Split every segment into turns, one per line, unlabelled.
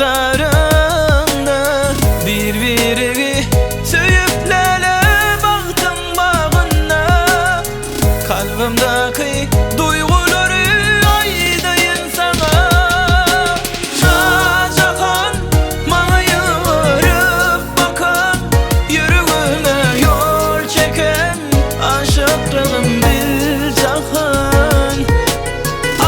zarynda Bir-biregi söýüp läle bagtyň bagynda Kalbymdaky duýgulary aýdaýyn saňa Şajahan maňa ýylgyryp bakan Ýüregime ýol çeken aşyklygym bil jahan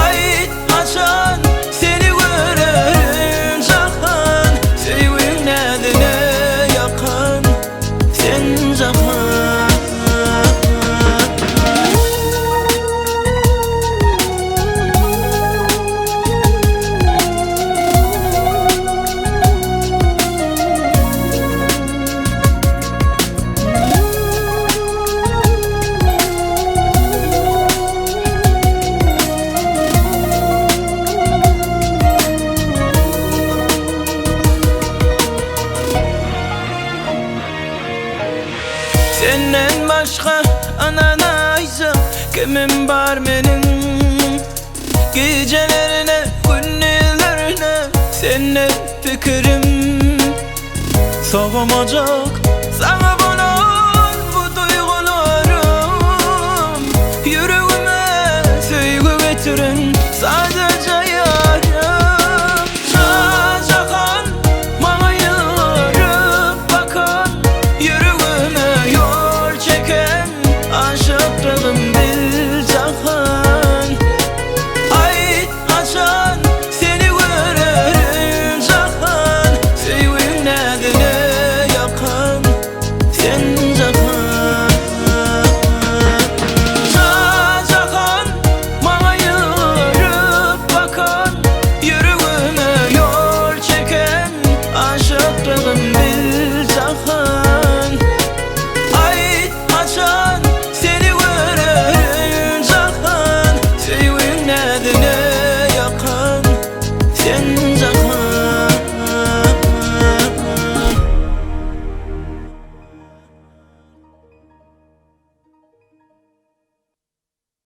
Aýt haçan seni görerin jahan Söýgüň näzine ýakan sen jahan. Senden başga ynanaýjak kimim bar meniň Gijelerine gündizlerine sende pikirim Sowamajak saňa bolan bu duýgularym Ýüregime söýgi getiren sadaja ýarym Şajahan maňa ýylgyryp bakan Ýüregime ýol çeken aşyklygym bil jahan Aýt haçan seni görerin jahan Söýgüň näzine ýakan sen jahan Şajahan maňa ýylgyryp bakan Ýüregime ýol çeken aşyklygym bil jahan.